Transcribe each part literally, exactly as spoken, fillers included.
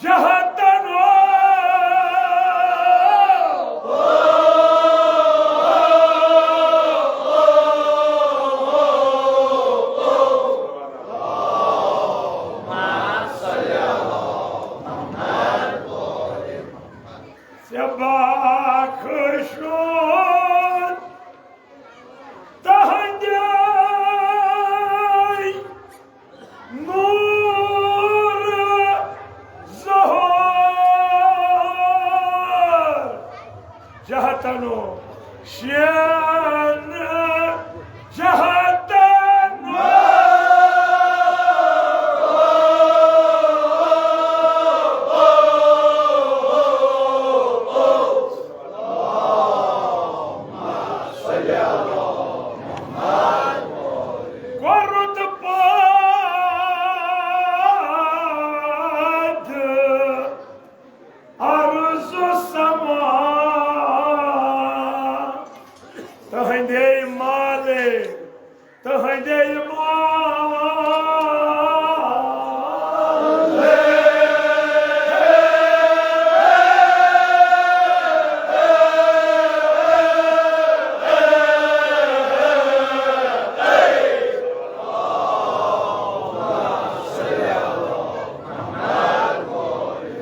جهتن. ژےٚ باکھ شوٗر تہنٛدے نوٗر ظہور، جہتن شین جہتن. کوٚرُتھ پٲدٕ عرض سما تہنٛدے مالے، تہنٛدے مالے.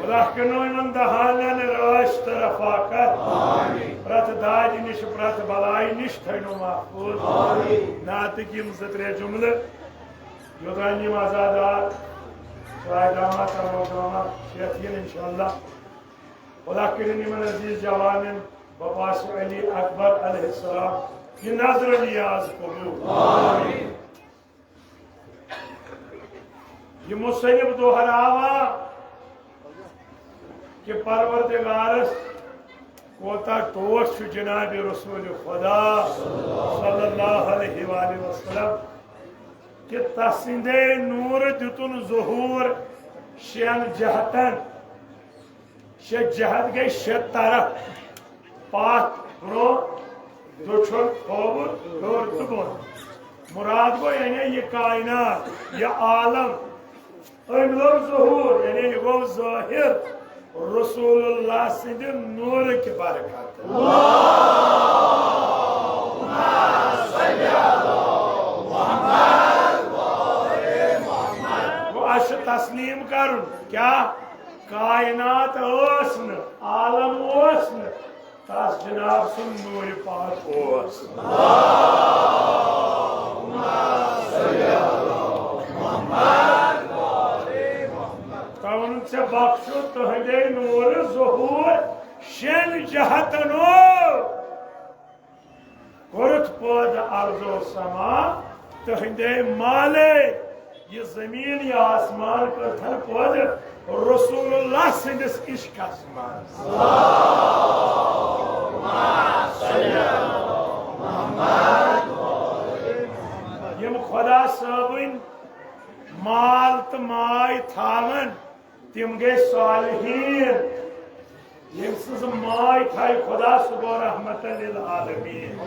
خدا کنو یِمن دہانن رٲچھ تہٕ رفاقت۔ آمین۔ پرٛٮ۪تھ دادِ نِش، پرٛٮ۪تھ بلایہِ نِش تھٲینو محفوظ۔ آمین۔ نعتٕکۍ یِم زٕ ترٛےٚ جملہٕ، یوٚتام یِم عزادار، شاید داماد، تمام داماد، شیخ یِن انشاءاللہ۔ خدا کٔرِن یِمن عزیز جوانن، بپاس علی اکبر علیہ السلام، یہِ نظر نیاز قبول۔ آمین۔ یہِ مصنف دہراوان کہ پروردگارس کوتاہ ٹوٹھ چھُ جناب رسول خدا صلی اللہ علیہ وآلہ وسلم، کہ تسندے نور دیتن ظہور شین جہتن۔ شےٚ جہت گٔے شےٚ طرف، پتھ، برونٛہہ، دٔچھُن، کھووُر، ہیوٚر تہٕ بۄن۔ مراد گوٚو، یعنی یہِ کائنات، یہِ عالم، أمۍ لوٚب ظہور، یعنی یہِ گوٚو ظٲہر رسول اللہ سٕنٛدِ نوٗرٕ کہِ برکتہٕ۔ گوٚو، اَسہِ چھُ تسلیٖم کرُن، کیٛاہ؟ کائنات ٲس نہٕ، عالم اوس نہٕ، تس جناب سُنٛد نوٗرِ پاک اوس۔ تۄہہِ ووٚنُم، ژےٚ بخشُن تُہنٛدے نوٗرٕ ظہوٗر شٮ۪ن جہتن۔ کوٚرُتھ پٲدٕ ارض و سما تُہنٛدے مالے۔ یہِ زمین، یہِ آسمان کٔرتھن پٲدٕ رسول اللہ سٕنٛدِس عشقس منٛز۔ یِم خدا صٲبٕنۍ مال تہٕ ماے تھاون، تِم گٔے صالحین۔ ییٚمۍ سٕنٛز ماے تھایہِ خدا، سُہ گوٚو رحمتن للعالمین۔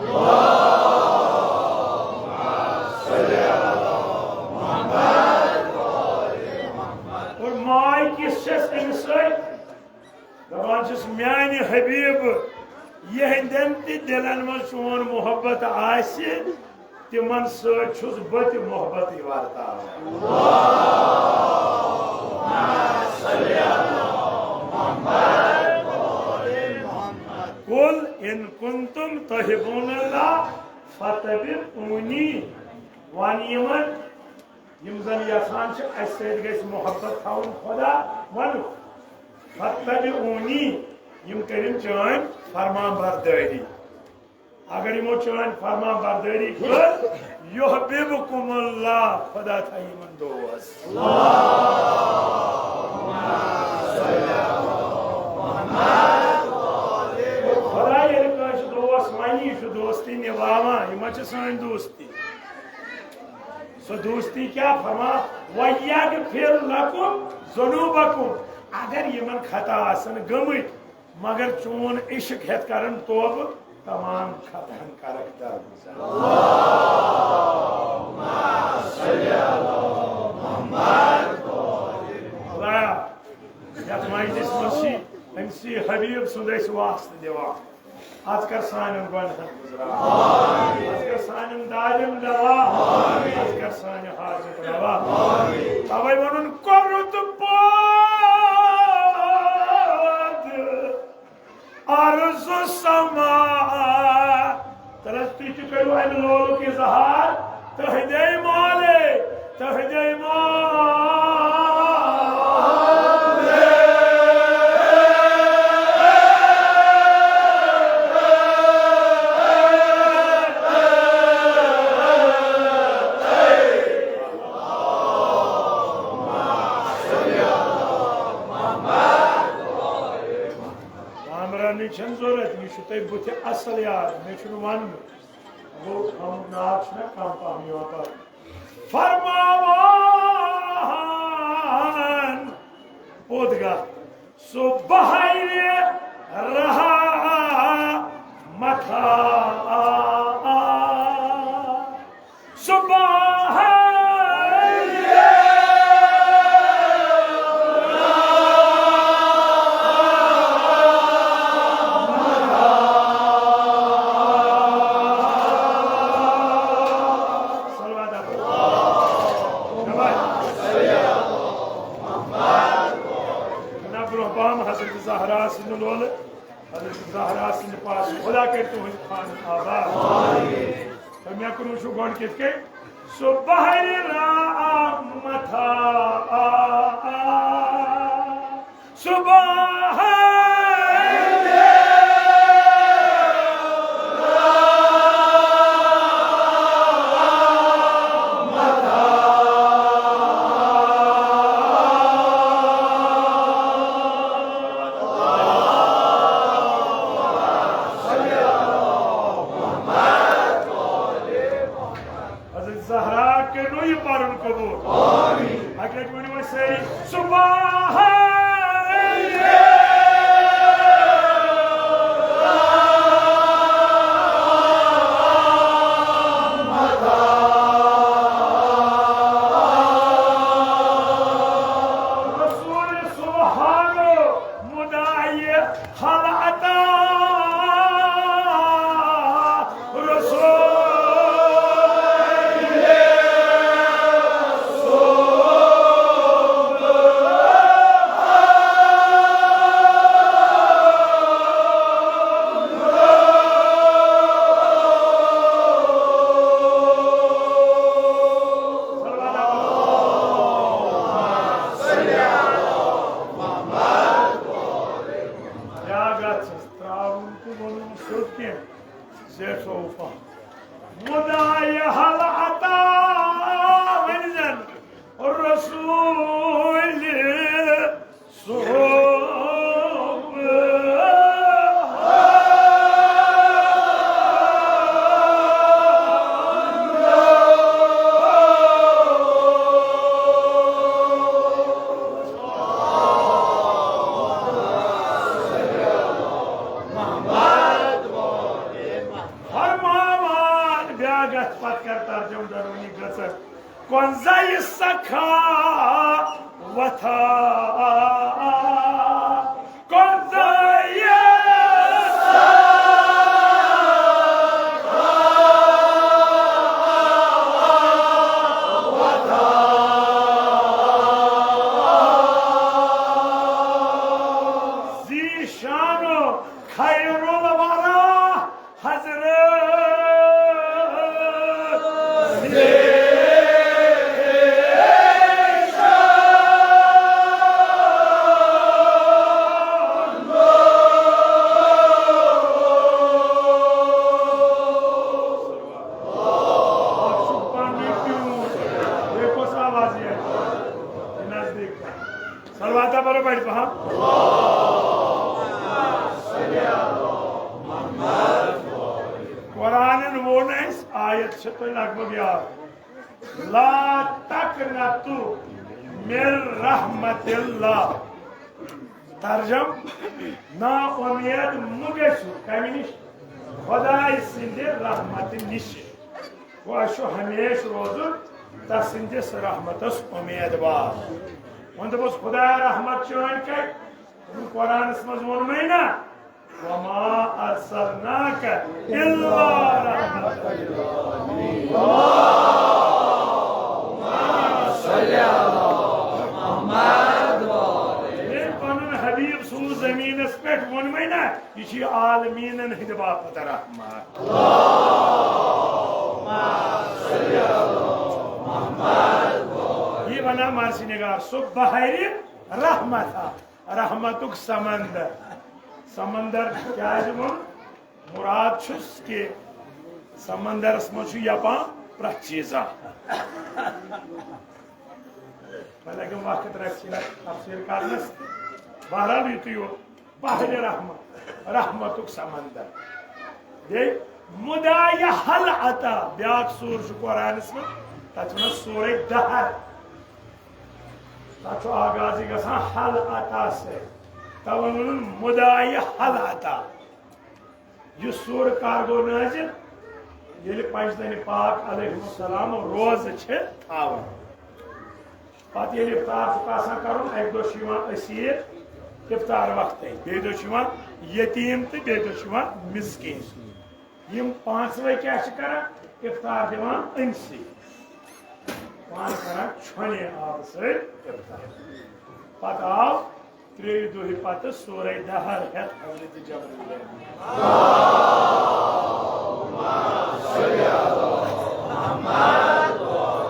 اور ماے کِس چھس أمِس سۭتۍ؟ دپان چھِس، میانہِ حبیب، یِہنٛدٮ۪ن تہِ دِلن منٛز چون محبت آسہِ، تِمن سۭتۍ چھُس بہٕ تہِ محبتٕے ورتاوان۔ قل ان کنتم تحبون اللہ فتبعونی۔ وَن یِمن، یِم زن یژھان چھِ اَسہِ سۭتۍ گژھِ محبت تھاوُن خدا، وَنُکھ، فتبعونی، یِم کٔرِن چٲنۍ فرمان بردٲری۔ اگر یِمو چٲنۍ فرمان بردٲری کٔر، یحببکم اللہ، خدا تھایہِ یِمن دوست۔ خدا ییٚلہِ کٲنٛسہِ دوست وَنہِ، یہِ چھُ دوستی نِباوان، یہِ ما چھِ سٲنۍ دوستی؟ سۄ دوستی کیٛاہ فرمان؟ وَیَغفِر لَکُم ذُنُوبَکُم، اگر یِمن خطا آسن گٔمٕتۍ، مگر چون عشق ہیتھ کرن توبہٕ، تمام خطہن کرکھ درگزر۔ خدایا، یتھ مجلس منٛز چھِ أمۍ سٕے حبیب سُنٛد أسۍ واسطہٕ دِوان۔ از کر سانٮ۪ن گۄنہن گُزران۔ از کر سانٮ۪ن دادٮ۪ن دوا۔ از کر سانہِ حاجت روا۔ توے ووٚنُن، کوٚرُتھ پٲدٕ عرض سما۔ تَلہٕ حظ، تُہۍ تہِ کٔرِو اَمہِ لولُک اظہار۔ تُہۍ دے مالے، تُہۍ دے مالے۔ کامرانٕچ چھَنہٕ ضروٗرت، یہِ چھُ تۄہہِ بُتھِ اَصٕل یاد، مےٚ چھُنہٕ وَننُے۔ گوٚو، اَمیُک ناو چھُ مےٚ کَم پَہَم یِوان پَرنہٕ۔ فرماوان پوٚت گژھ سُہ بحرِ رحمتھا۔ سُہ بحرِ صلوات۔ نہ برونٛہہ پہم حضرت زہرا سٕنٛدِ لولہٕ، حضرت زہرا سٕنٛدِ پاس خدا کٔرۍ تُہٕنٛدۍ خانہٕ آباد۔ تہٕ مےٚ کُن وٕچھِو گۄڈٕ کِتھ کٔنۍ۔ سُہ بحرِ رحمتھا، سُہ بحرِ حضرت زہرا کٔرِو یہِ پَرُن قبوٗل۔ آمین۔ اَکہِ لَٹہِ ؤنِو وۄنۍ سٲری، سُبحان اللہ۔ رسول سبحان مدعی حل عطا رسول۔ بیٛاکھ گژھِ ترٛاوُن تہٕ ووٚنُن سیوٚد کینٛہہ۔ زیٹھو پہن۔ مدعی حل عطا ؤنۍ زن رسول صحب۔ فرماوان بیٛاکھ گژھ پتہٕ کر ترجمہٕ درونی گژھن۔ کۄنزَے سخا وتھا، کۄنزَے ذیشان خیر الورا حضرت۔ صلواتہ برو بڑ پہم۔ قرآنن ووٚن اَسہِ، آیت چھِ تۄہہِ لگ بگ یاد۔ لا تقنطوا من رحمت اللہ۔ ترجم، نا امید مہٕ گٔژھِو کمہِ نِش؟ خداے سٕنٛدِ رحمتہٕ نِش۔ وۄنۍ اَسہِ چھُ ہمیشہِ روزُن تسٕنٛدِس رحمتس اُمیدوار۔ وۄنۍ دوٚپُس، خدایا، رحمت چٲنۍ کتہِ؟ قرآنس منٛز ووٚنمَے نا، وما ارسلناک الا رحمة للعالمین۔ ییٚلہِ پنُن حبیب سوٗز زٔمیٖنس پٮ۪ٹھ، ووٚنمَے نا، یہِ چھُ عالمیٖنن ہٕنٛدِ باپتھ رحمت۔ یہِ ونان مرثی نگار، سُہ بحرِ رحمت ہا۔ رحمتُک سمندر۔ سمندر کیازِ ووٚن؟ مراد چھُس کہِ سمندرس منٛز چھُ یپان پرٛٮ۪تھ چیٖزا۔ وۄنۍ لگن وقت رژھِ ہنا تفسیر کرنس۔ بہرحال، یُتُے یوت۔ بحرِ رحمت، رحمتُک سمندر۔ بیٚیہِ مدعا یا حل عطا، بیاکھ سورہ چھُ قرآنس منٛز، تتھ چھِ ونان سورہ دہر۔ تتھ چھُ آغازٕے گژھان حل عطا سۭتۍ۔ توے ووٚنُن مدعا یا حل عطا۔ یہِ سورہ کر گوٚو نٲزِل؟ ییٚلہِ پنجتن پاک علیہ السلام روزٕ چھِ تھاوان۔ پتہٕ ییٚلہِ افطار چھُکھ آسان کرُن، اکہِ دۄہ چھُ یِوان اسیٖر افطار وقتَے، بیٚیہِ دۄہ چھُ یِوان یتیٖم تہٕ بیٚیہِ دۄہ چھُ یِوان مسکیٖن۔ یِم پانٛژوَے کیٛاہ چھِ کران؟ افطار دِوان أمسٕے۔ پانہٕ کران چھۄنہِ آبہٕ سۭتۍ افطار۔ پتہٕ آو ترٛیٚیہِ دۄہہِ پتہٕ سورہ دہر ہٮ۪تھ حضرت جبرائیل۔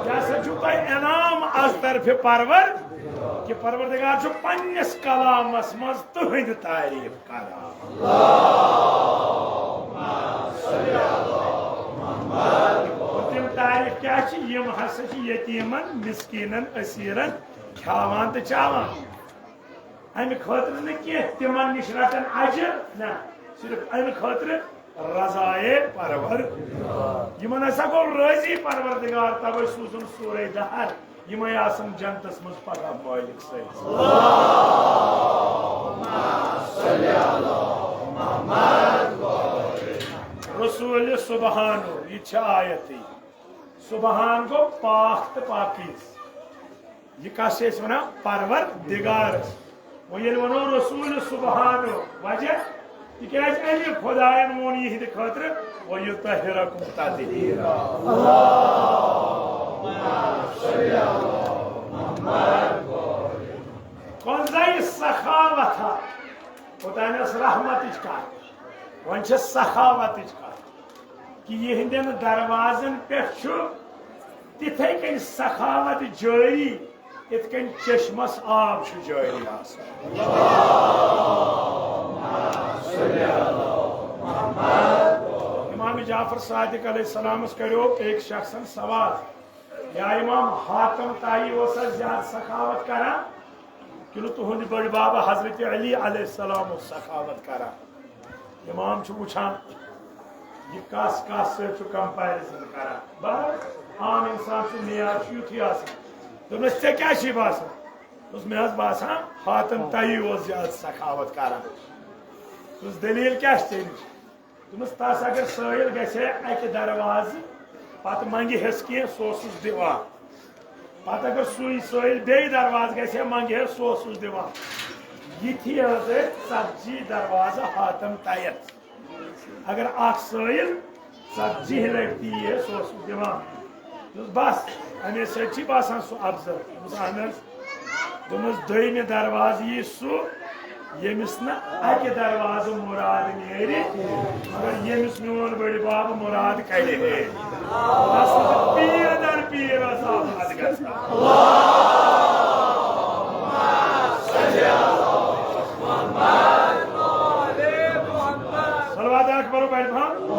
یہِ ہسا چھُ تۄہہِ انعام از طرفِ پرور، کہِ پروردگار چھُ پننِس کلامس منٛز تُہنٛدِ تعریف کران۔ اور تِم تعریف کیٛاہ چھِ؟ یِم ہسا چھِ یتیٖمن، مسکیٖنن، اسیٖرن کھیاوان تہٕ چاوان۔ امہِ خٲطرٕ نہٕ کینٛہہ تِمن نِش رٹن اجر، نہ، صرف امہِ خٲطرٕ رضایے پرور۔ یِمن ہسا گوٚو رٲضی پروردگار، توے سوٗزُن سورہ دہر۔ یِمے آسن جنتس منٛز پگاہ مٲلِک سۭتۍ۔ رسول سبحانو، یہِ چھِ آیتٕے۔ سبحان گوٚو پاک تہٕ پاکیز۔ یہِ کس چھِ أسۍ ونان؟ پروردگارس۔ وۄنۍ ییٚلہِ ونو رسول سبحانو، وجہ؟ تِکیازِ اَمہِ خۄدایَن ووٚن یِہِنٛدِ خٲطرٕ، "وَيُطَهِّرَكُمْ تَطْهِيرًا۔" کۄنٛزَے سخاوت ہا۔ اوٚتام ٲس رحمتٕچ کتھ، وۄنۍ چھِ سخاوتٕچ کتھ۔ کہِ یِہنٛدٮ۪ن دروازن پٮ۪ٹھ چھُ تِتھے کٔنۍ سخاوت جٲری، یِتھ کٔنۍ چشمس آب چھُ جٲری آسان۔ امام جعفر صادق علیہ السلامس کریو أکۍ شخصن سوال، یا امام، حاتم طائی اوسا زیادٕ سخاوت کران کِنہٕ تُہُنٛد بٔڑۍ بابا حضرت علی علیہ السلام اوس سخاوت کران؟ امام چھُ وٕچھان، یہِ کس کس سۭتۍ چھُ comparison کران۔ بہرحال، عام انسان سُنٛد معیار چھُ یُتھُے آسان۔ دوٚپنس، "ژےٚ کیٛاہ چھُے باسان؟" دوٚپُس، "مےٚ حظ باسان حاتم طائی اوس زیادٕ سخاوت کران۔" دوٚپُس، "دٔلیٖل کیٛاہ چھِ ژےٚ نِش؟" دوٚپمَس، "تَس اگر سٲیِل گژھِ ہے اَکہِ دروازٕ، پَتہٕ منٛگہِ ہٮ۪س کینٛہہ، سُہ اوسُس دِوان۔ پَتہٕ اگر سُے سٲیِل بیٚیہِ دروازٕ گژھِ ہے، منٛگہِ ہٮ۪س، سُہ اوسُس دِوان۔" یِتھی حظ ٲسۍ ژتجی دروازٕ حاتم طائی یَس۔ اگر اَکھ سٲیِل ژتجی لٹہِ تہِ یی ہے، سُہ اوسُس دِوان۔ دوٚپمَس، "بس، اَمے سۭتۍ چھِ باسان سُہ افضل۔" دوٚپمَس، "اہن حظ۔" دوٚپمَس، "دوٚیمہِ دروازٕ یی سُہ، ییٚمِس نہٕ اَکہِ دروازٕ مُراد نیرِ، مگر ییٚمِس میون بٔڑِ بب مُراد کَڑِ ہے۔" بس، پیٖر در پیٖر ٲس آباد گژھان۔ صلوات اکھ پرو بڑِ پہن۔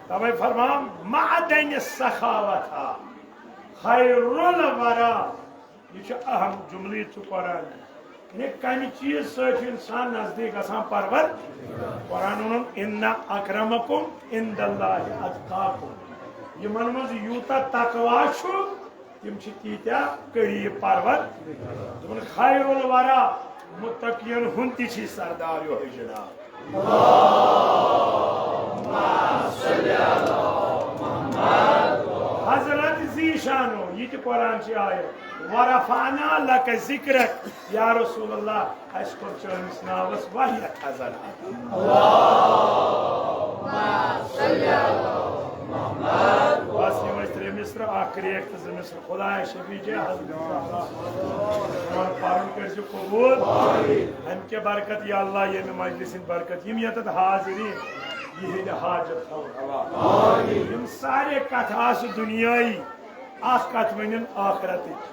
توے فرمان معدن سخاوت ہا خیر الورا۔ یہِ چھُ اہم جملہٕ، یہِ چھُ قرآن۔ یعنی کمہِ چیٖز سۭتۍ چھُ انسان نزدیٖک گژھان پرور؟ قرآن ووٚنُن، "ان اکرمکم عند اللہ اتقاکم۔" یِمن منٛز یوٗتاہ تقوا چھُ، تِم چھِ تیٖتیٛاہ قریٖب پرور۔ دوٚپُن، "خیر الورا"، متقین ہُنٛد تہِ چھِ سردار یِہوٚے جناب۔ حضرت ذی شانو، یہِ تہِ قرآن چہِ آیت، ورفعنا لک ذکرک، یا رسول اللہ، اَسہِ کوٚر چٲنِس ناوس واریاہ تھزر۔ بس یِم ٲسۍ ترٛےٚ مصرٕ، اکھ کرٛیک تہٕ زٕ مصرٕ۔ خدایا شفیع جے حضرت زہرا۔ میون پرُن کٔرۍ زِ قبول۔ امہِ کہِ برکت یا اللہ، ییٚمہِ مجلس ہٕنٛدِ برکت، یِم ییٚتٮ۪تھ حاضریٖن، یِہنٛدِ حاجت تھاوُن روا۔ یِم سارے کتھٕ آسہٕ دُنیٲیی، اکھ کتھ ؤنِن ٲخرتٕچ۔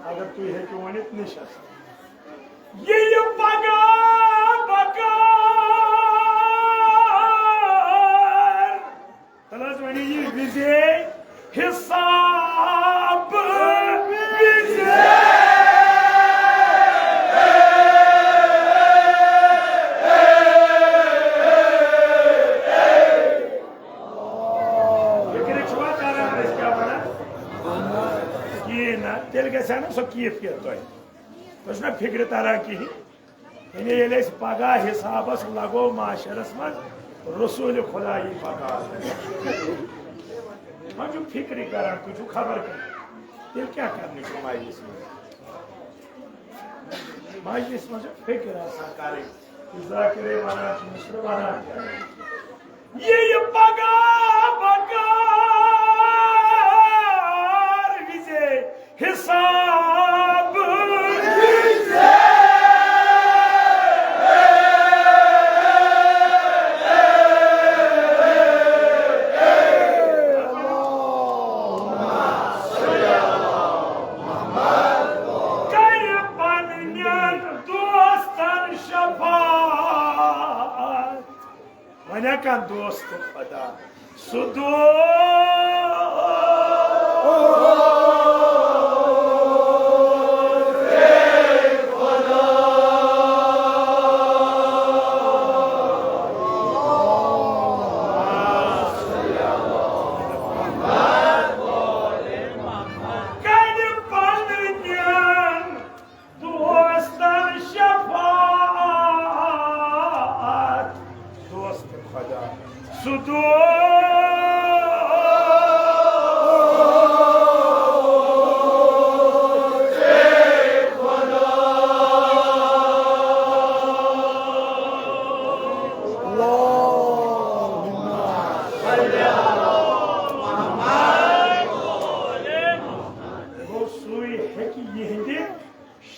اگر تُہۍ ہیٚکِو ؤنِتھ، نِشس۔ ییٚلہِ پگاہ بکار تَلہٕ حظ وۄنۍ یہِ وِزے حِساب وِزے۔ فِکرِ چھُوا تَران أسۍ کیٛاہ وَنان؟ کِہیٖنۍ نہ، تیٚلہِ گژھِ ہا نہ سۄ کیفیت تۄہہِ۔ تۄہہِ چھُنہ فِکرِ تَران کِہیٖنۍ؟ یعنی ییٚلہِ أسۍ پگاہ حسابس لگو معاشرس منٛز، رسول خدا یی پگاہ۔ وۄنۍ چھُ فکرِ کران، تُہۍ چھِو خبر کران، تیٚلہِ کیٛاہ کرنٕچ چھِ مجلس منٛز؟ مجلس منٛز چھِ فکر آسان کرٕنۍ۔ یہِ ذاکرے ونان چھِ، مصرٕ ونان چھِ۔ ییٚلہِ پگاہ بکار وِزے حساب وِزے۔ کرِ پننٮ۪ن دوستن شفاعت۔ وۄنۍ ہا کانٛہہ دوست خۄدا، سُہ دوست۔ کرِ پننٮ۪ن دوستن شفاعت، دوست خدا، سُہ دوست۔ گوٚو، سُے ہیٚکہِ یِہنٛدِ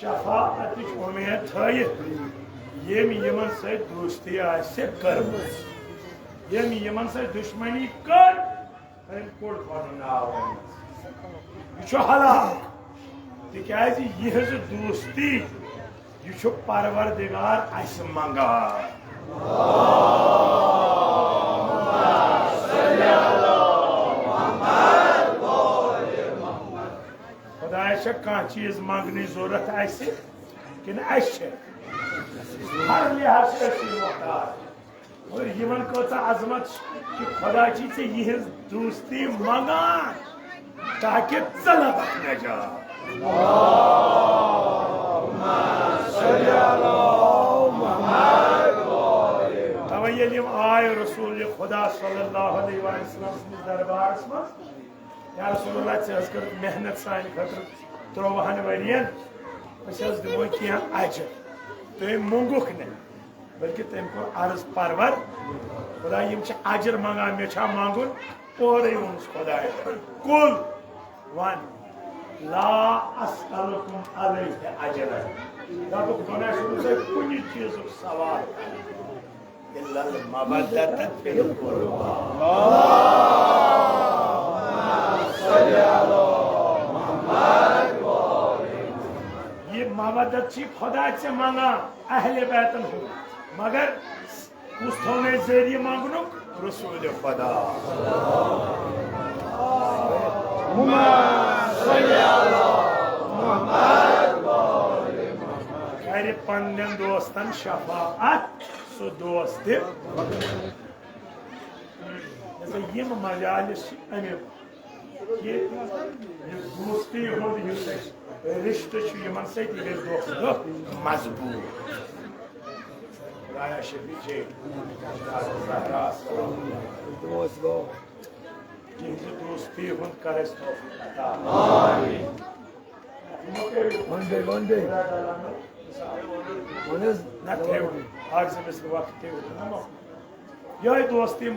شفاعتٕچ وۄمید تھٲیِتھ، ییٚمۍ یِمن سۭتۍ دوستی آسہِ کٔرمٕژ، ییٚمۍ یِمن سۭتۍ دُشمنی کٔر، أمۍ کوٚڑ پنُن ناو أمِس۔ یہِ چھُ ہلاک، تِکیازِ یِہٕنٛز دوستی، یہِ چھُ پروردگار اَسہِ منٛگان۔ خدایس چھا کانٛہہ چیٖز منٛگنٕچ ضروٗرت اَسہِ کِنہٕ اَسہِ چھِ؟ ہر لحاظ چھِ أسۍ یہِ محتاج۔ مگر یِمن کۭژاہ عظمت چھِ کہ خدا چھِ ژےٚ یِہٕنٛز دوستی منٛگان تاکہ ژٕ لبکھ نجات۔ توے ییٚلہِ یِم آے رسول خدا صلی اللہ علیہ وآلہ وسلم سٕنٛدِس دربارس منٛز، یا رسول اللہ، ژےٚ حظ کٔرٕتھ محنت سانہِ خٲطرٕ ترٛۆوُہن ؤرین، أسۍ حظ دِمو کینٛہہ اجر۔ تٔمۍ موٚنگُکھ نہٕ، بلکہ تٔمۍ کوٚر عرض، پرور خدا، یِم چھِ اجر منٛگان، مےٚ چھا منٛگُن؟ اورَے ووٚنُس خدایَن، قل، وَن، لا اسألکم علیہ اجرا۔ ربُک بناو چھُنہٕ تۄہہِ کُنہِ چیٖزُک سوال کران۔ الا المودۃ فی القربی۔ یہِ مودت چھِ خدا ژےٚ منٛگان اہل بیتن ہُنٛد، مگر کُس تھوٚو مےٚ ذٔریعہٕ منٛگنُک؟ رسول خدا۔ کرِ پننٮ۪ن دوستن شفاعت۔ سُہ دوست تہِ۔ دَپان، یِم مجالس چھِ اَمہِ، یہِ، یہِ دوستی ہُنٛد یُس اَسہِ رِشتہٕ چھُ یِمن سۭتۍ، یہِ گژھِ دۄہ کھۄتہٕ دۄہ مضبوٗط۔ خدایا شفیع چھے۔ زہرا۔ تِہنٛزِ دوستی ہُنٛد کر اَسہِ توفیق عطا۔ آمین۔ One day, one day. وۄنۍ حظ نہ تھٲیِو، اکھ زٕ مِصرٕ وقت تھٲیِو نہ مۄکلو۔ یِہوٚے دوستی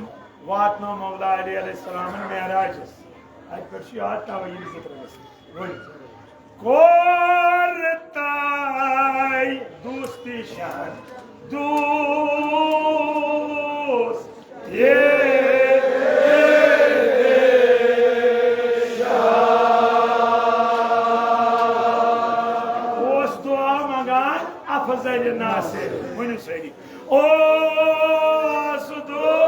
واتنٲو مولا علی علیہ السلامن معراجس۔ اَتہِ پٮ۪ٹھ چھُ یاد تَوَے یِم ذِکر گژھان۔ ؤنِو۔ کوٚر تۄہہِ دوستی شہر دوست۔ اوس دعا منگان افضل ناصر، ؤنِو سٲری۔ اوس دعا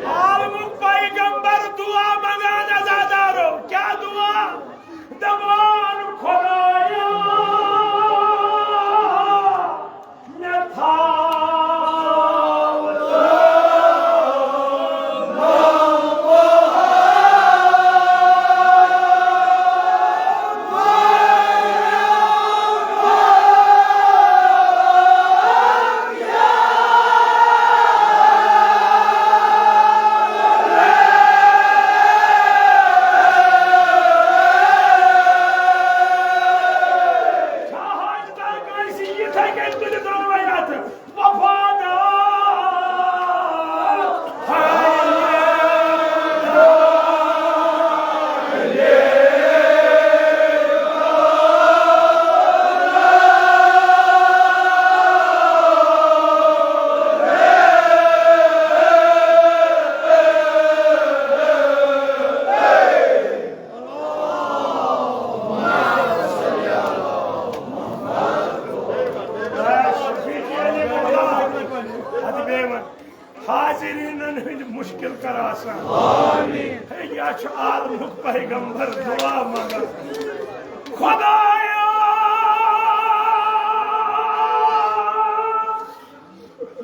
عالمُک پیغمبر دعا منگان عزادارو، کیا دعا؟ دپان خدایا، مےٚ تھاو چھا حاجتہ کٲنٛسہِ یِتھَے کٔنۍ تُلہِ دۄنوَے اَتھٕ؟ وفادار۔ حاضرینن ہٕنٛدۍ مُشکِل کر آسان۔ ہے، یا چھُ عالمُک پیغمبر دعا منگان۔ خدایا،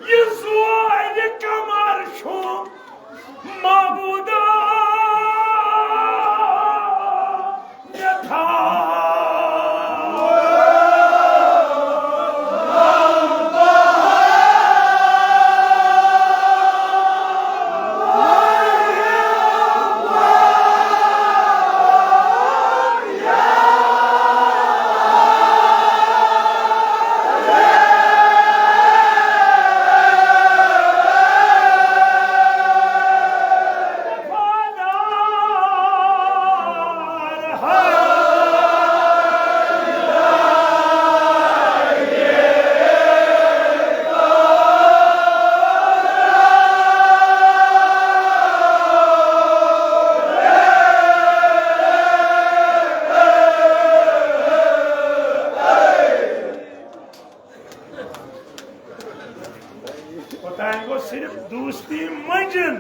یہِ زورِ کمر چھُم معبودا، مےٚ تھاو۔ اوٚتام گوٚو صرف دوستی مٔنٛزِم،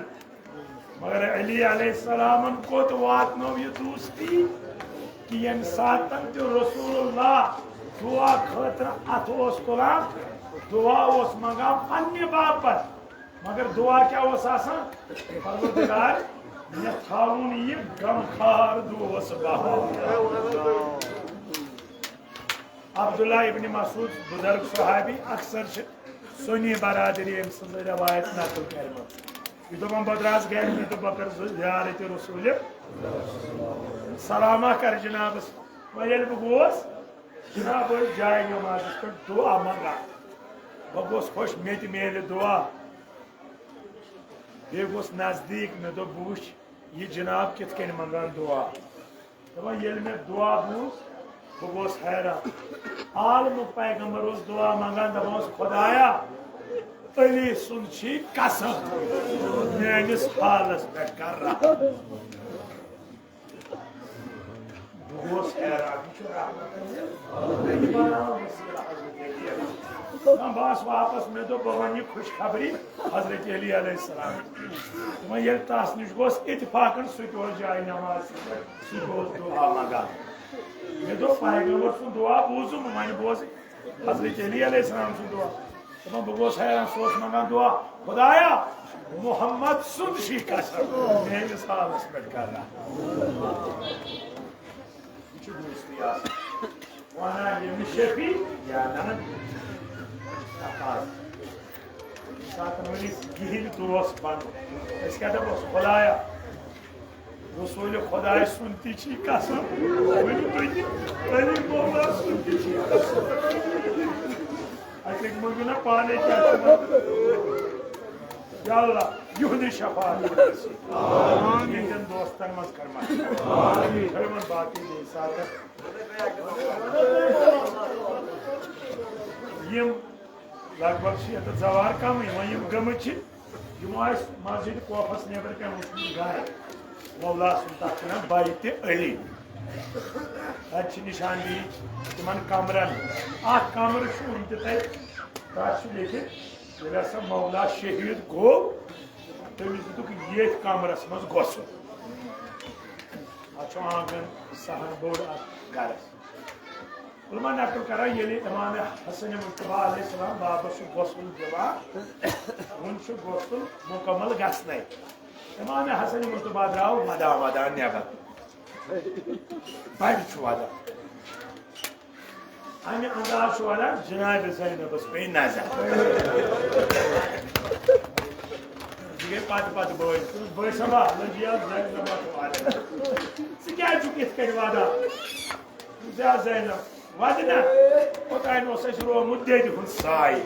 مگر علی علیہ السلامن کوٚت واتنٲو یہِ دوستی؟ کہِ ییٚمہِ ساتن تہِ رسول اللہ دعا خٲطرٕ اتھٕ اوس تُلان، دعا اوس منٛگان پننہِ باپتھ، مگر دعا کیٛاہ اوس آسان؟ پروردگار، مےٚ تھاوُن یہِ غمخار دوس بہار۔ عبداللہ ابن مسعود، بزرگ صحابی، اکثر چھِ سنی برادری أمۍ سٕنٛز روایت نقل کرمٕژ۔ یہِ دوٚپُن، بہٕ درٛاس گرِ نِش تہٕ بہٕ کَرٕ زِ-، زیارت رسول، سلامہ کَرٕ جنابس۔ وۄنۍ ییٚلہِ بہٕ گوس، جناب ٲسۍ جایہِ نمازس پٮ۪ٹھ دعا منٛگان۔ بہٕ گوس خۄش، مےٚ تہِ میلہِ دعا۔ بیٚیہِ گوس نزدیٖک، مےٚ دوٚپ، بہٕ وٕچھ، یہِ جناب کِتھ کٔنۍ منٛگان دعا۔ دَپان، ییٚلہِ مےٚ دعا بوٗز، بہٕ گوس حیران۔ عالمُک پیغمبر اوس دعا منٛگان، دَپان اوس، خۄدایا، علی سُنٛد چھی قسم، میٲنِس حالس پٮ۪ٹھ کر رحم۔ بہٕ گوس حیران، یہِ چھُ رحمت۔ نہ، بہٕ آس واپس، مےٚ دوٚپ، بہٕ وَنہٕ یہِ خوشخبری حضرت علی علیہ السلام۔ دوٚپُن، ییٚلہِ تَس نِش گوس اتفاقن، سُہ تہِ اوس جایہِ نماز پٮ۪ٹھ، سُہ تہِ اوس دُعا منٛگان۔ مےٚ دوٚپ، پیغمبر سُنٛد دُعا بوٗزُم، وۄنۍ بوز حضرت علی علیہ السلام سُنٛد دُعا۔ دَپان، بہٕ گوس حیران، سُہ اوس منٛگان دُعا، خدایا، محمد سُنٛد چھی قسم، میٲنِس حالس پٮ۪ٹھ کر رحم۔ یہِ چھُ دوستی آسان۔ وَنان ییٚمِس شفیع یا ننان۔ ییٚمہِ ساتہٕ ؤنِتھ یِہِنٛدۍ دوس بنو، أسۍ کیٛاہ دَپوس؟ خدایا، رسول خدای سُنٛد تہِ چھی قسم، ؤنِو تُہۍ تہِ، علی مولا سُنٛد تہِ چھی قسم۔ اَسہِ ہیٚکہِ مٔنٛگِو نا پانے کیٛاہ چھُ وَنان؟ یا اللہ، یِہُنٛدٕے شفاعت کٔرِو أسۍ۔ یِہِنٛدٮ۪ن دوستن منٛز کر مدد۔ کٔرِو وۄنۍ باقٕے بیٚیہِ ساتہٕ۔ یِم لگ بگ چھِ ییٚتٮ۪تھ زوار کمٕے، وۄنۍ یِم گٔمٕتۍ چھِ، یِمو آسہِ مسجد کوفس نیبر کٮ۪ن وٕچھمُت گرٕ۔ مولا سُنٛد تتھ چھِ ونان بیت علی۔ تتہِ چھِ نشاندہی تِمن کمرن۔ اکھ کمرٕ چھُ وُنہِ تہِ تتہِ، تتھ چھُ لیکھِتھ، ییٚلہِ ہسا مولا شہید گوٚو، تٔمِس دِتُکھ ییٚتھۍ کمرس منٛز غسل۔ اتھ چھُ آنگن صحن بوٚڑ اتھ گرس۔ علماء نقل کران، ییٚلہِ امام حسن مجتبیٰ علیہ السلام بابس چھُ غسل دِوان، وُنہِ چھُ غسل مکمل گژھنَے۔ امام حسن مجتبیٰ درٛاو ودان ودان نٮ۪بر۔ بڑِ چھُ ودان۔ امہِ انداز چھُ ودان، جناب زینبس پیٚیہِ نظر۔ یہِ گٔے پتہٕ پتہٕ بٲے۔ دوٚپُس، بٲے صٲبا، لٔجِیا زینب چھُ ودان۔ ژٕ کیٛازِ چھُکھ یِتھ کٔنۍ ودان؟ یا زینب، وَدِ نہ، اوٚتام اوس اَسہِ روومُت دٮ۪دِ ہُنٛد سایہِ۔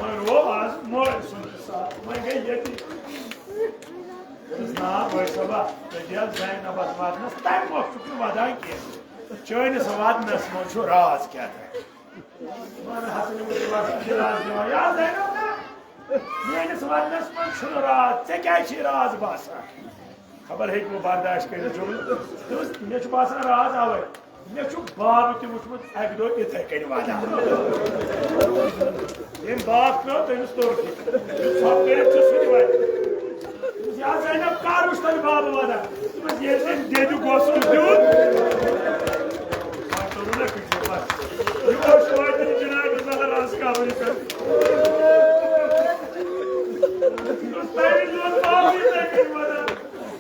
وۄنۍ روو آز مٲلۍ سُنٛد تہِ سایہِ۔ وۄنۍ گٔے ییٚتی۔ دوٚپُس، نا، بٲے صٲبا، دٔپۍ حظ زینبَس وَدنَس، تَمہِ مۄکھ چھُکھ نہٕ وَدان کینٛہہ۔ چٲنِس وَدنَس منٛز چھُ راز کیٛاہ تام۔ وَنہٕ حسن مُجتبیٰ چھُ راز دِوان۔ یا زینب، نہ، میٛٲنِس وَدنَس منٛز چھُنہٕ راز، ژےٚ کیٛازِ چھُے راز باسان؟ خبر ہیٚکہِ وۄنۍ برداشت کٔرِتھ جُملہٕ۔ دوٚپُس، مےٚ چھُ باسان راز اَوَے، مےٚ چھُ باب تہِ وُچھمُت اَکہِ دۄہ یِتھَے کٔنۍ وَدان۔ ییٚمۍ باب ترٛٲو، تٔمِس توٚر فِکرِ۔ یُس ژھۄپہٕ کٔرِتھ چھُ، سُہ تہِ وَدِ۔ دوٚپُس، یا زینب، کَر وُچھ تۄہہِ باب وَدان؟ دوٚپُس، ییٚلہِ تٔمۍ دٮ۪دِ غسل دیُت، پَتہٕ توٚرُن نہ فِکرِ پَتہٕ۔ یہِ اوس واتان جناب زہراہَس قبرِ پٮ۪ٹھ۔ دوٚپُس، تَمہِ دۄہ باب یِتھَے کٔنۍ وَدان۔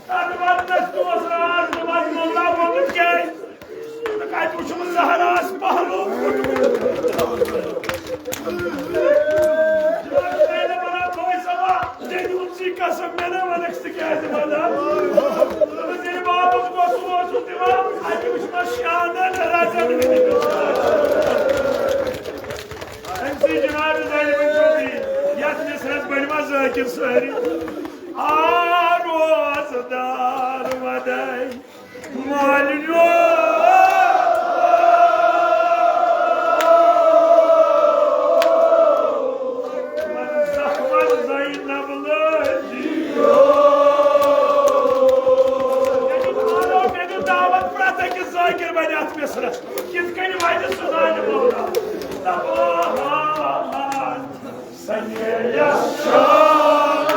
تَتھ وَدنَس تہِ اوس راز، دوٚپمَس، مولا ووٚنُن کیٛازِ؟ تہٕ کَتہِ وُچھُم زہراہَس پَہلو پھُٹمُت۔ زینب وَنان، بٲے صٲبا، دٮ۪دِ ہُنٛد چھی قسم، مےٚ نَے وَنَکھ ژٕ کیٛازِ وَنان؟ دوٚپُس، ییٚلہِ بابَس غسل اوسُس دِوان، اَتہِ وُچھ مےٚ شانَن رَٹَن وٲلۍ۔ أمۍ سٕے جناب زینبَن چھُ یَتھ مِصرَس بٔنۍ ما ذٲکِر سٲری۔ آ روزدار وَدَے۔ مالِنیو۔ زخمن زینب لٲجِیو۔ مےٚ دیُت دعوت پرٛٮ۪تھ أکِس ذٲکِر بَنہِ اَتھ مِصرَس۔ کِتھ کٔنۍ وَنہِ سُہ زانہِ مولا۔ دَپان۔ سنیہ یس شان۔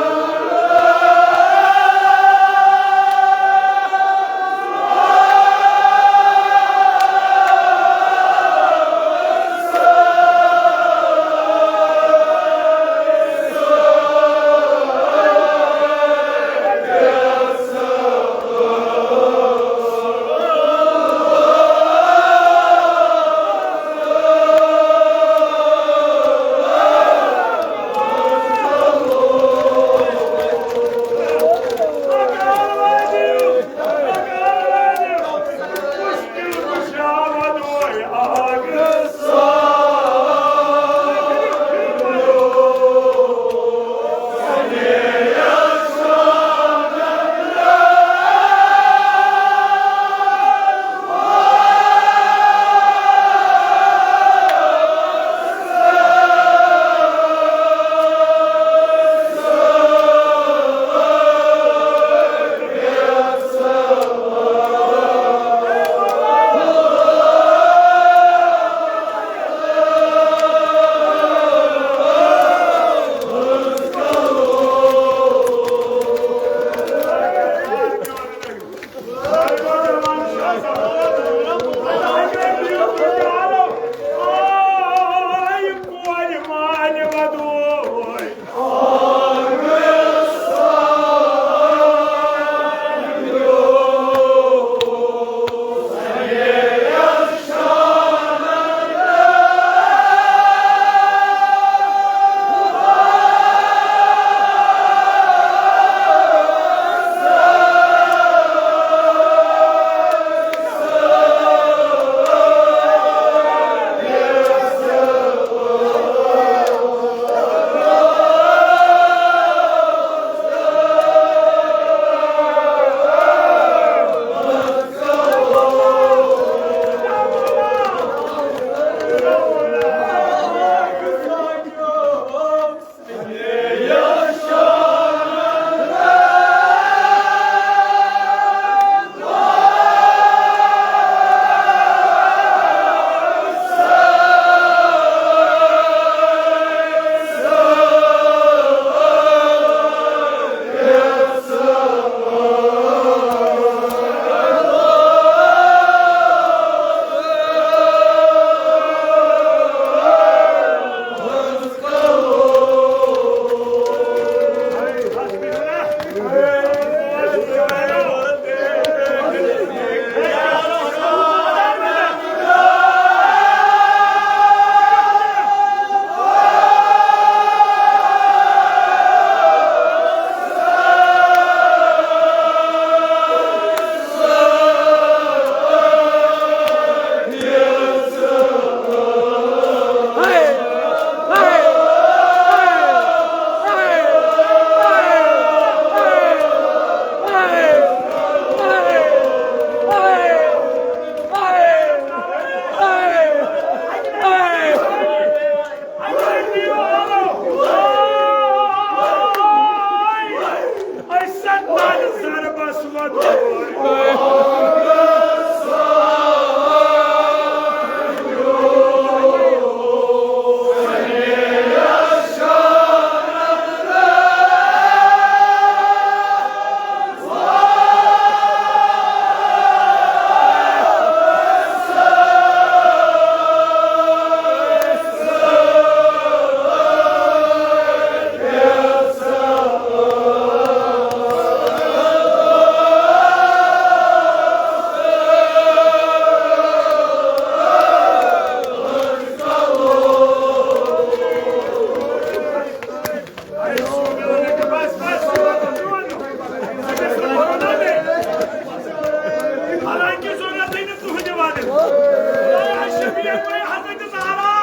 حالانکہ ضرورت ہے نہٕ تُہنٛدِ وَنٕنۍ۔ اے شفیع، اے حضرت زہرا،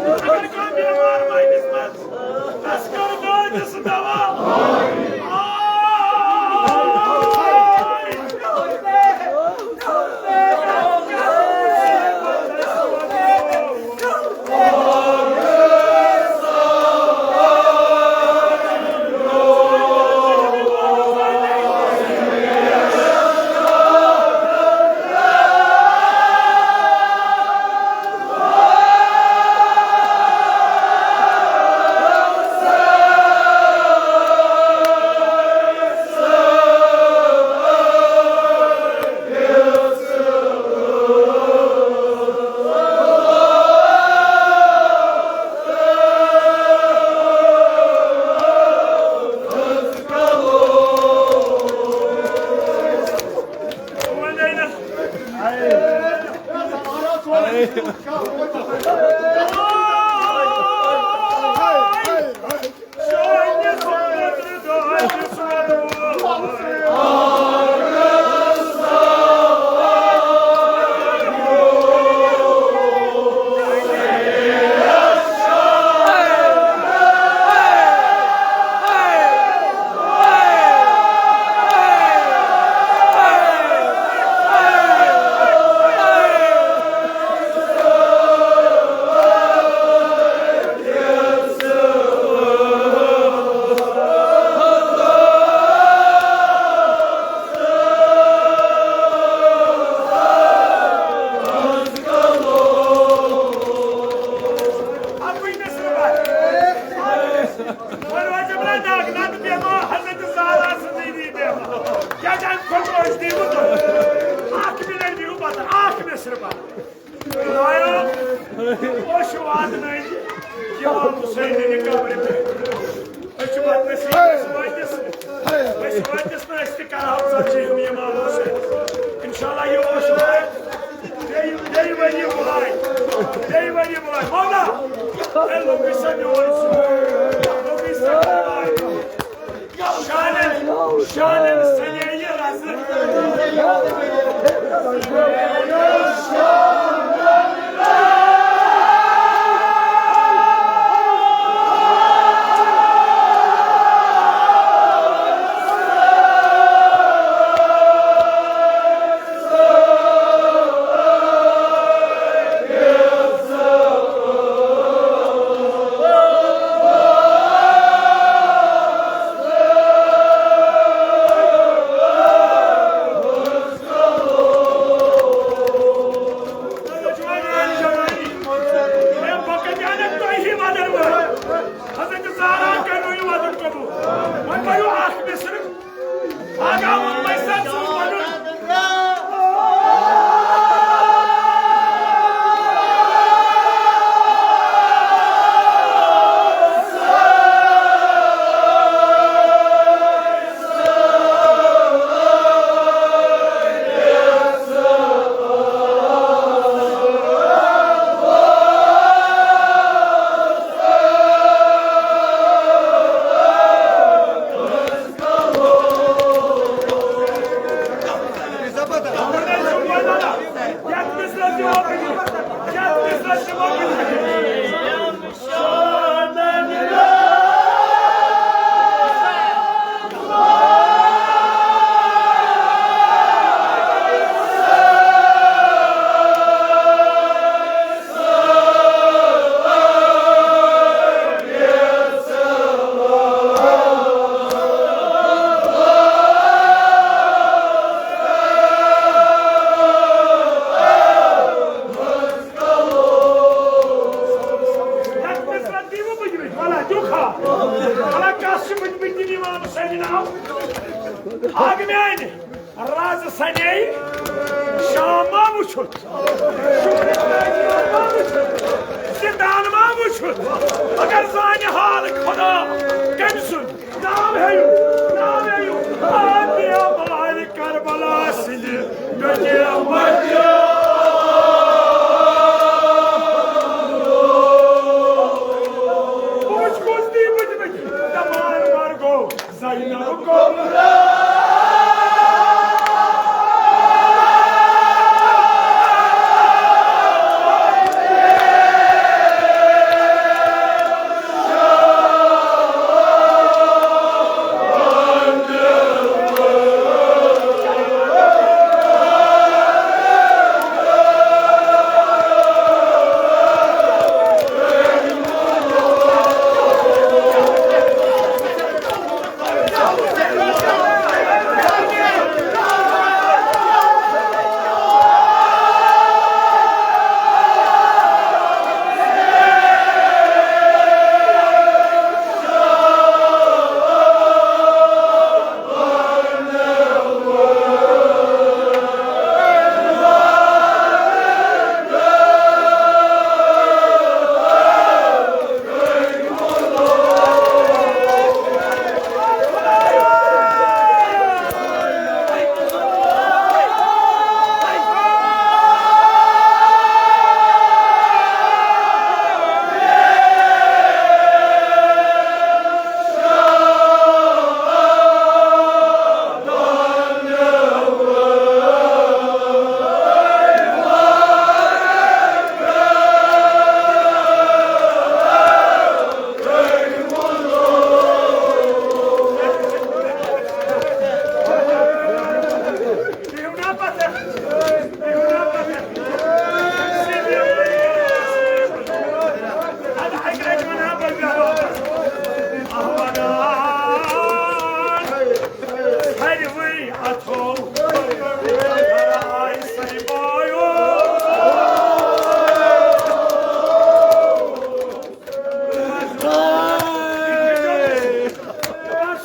اگر کانٛہہ بیمار مٲلِس منٛز، تس کر دٲدِس دوا۔ وۄنۍ وۄنۍ جبرا ڈاک نہ تہٕ بیٚہمو حضرت زہرا سٕنٛزٕے نِش بیٚہمو۔ کیٛازِ اَمہِ کھۄتہٕ اوس دیٖمُت اَکھ مِنٹ دِیِو پَتہٕ، اَکھ مِنٹ صرف۔ خۄدایا، أسۍ چھِ واتنٲومٕتۍ اِمام حُسینٕنہِ قبرِ پٮ۪ٹھ۔ أسۍ چھِ واتنٲومٕتۍ، أسۍ وٲتِس، أسۍ وٲتِس نہٕ، أسۍ تہِ کَرہو ژَتجی ہُم اِمام حُسین۔ اِنشاءاللہ یہِ اوس واتہِ۔ بیٚیہِ، بیٚیہِ ؤری بُلاے۔ بیٚیہِ ؤری بُلاے۔ مولا، اے لوٚگُے سا میون سُہ۔ لوٚگُے سا میون۔ شانن، شانن سجے یہ رزق۔ حضرت زہرا کرنو یہ وعدہ قبول۔ وۄنۍ پٔرِو اکھ مصرع۔ اَکھ میٛانہِ رازٕ سَنے شام ما وُچھُتھ، شُکرِ ما وُچھُتھ، زِندان ما وُچھُتھ، مگر زانہِ حال خۄدا کٔمۍ سُنٛد۔ ناو ہیٚیِو، ناو ہیٚیِو، آ بے مارِ کربلا سٕنٛدِ بے مارِ۔ بہٕ وٕچھ کُس دی بٕتھِ بٕتھِ، دَپان مَر گوٚو زینب کُبرا۔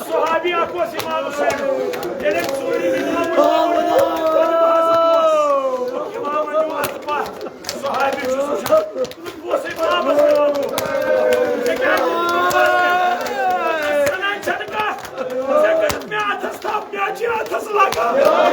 صحابی اکھ اوس امام حسین۔ ییٚلہِ أمۍ ژوٗرِ وِزِ امام حسین، امام حسین اوس پتھ۔ صحابی چھُس وٕچھان، بہٕ اوسُس امامس وَنان، ژےٚ کیٛازِ چھُکھ نماز پران؟ ژٕ سَنان چھَنہٕ کَتھ، ژےٚ کٔرٕتھ مےٚ اَتھَس تھپھ، مےٚ چھِ اَتھَس لَگان۔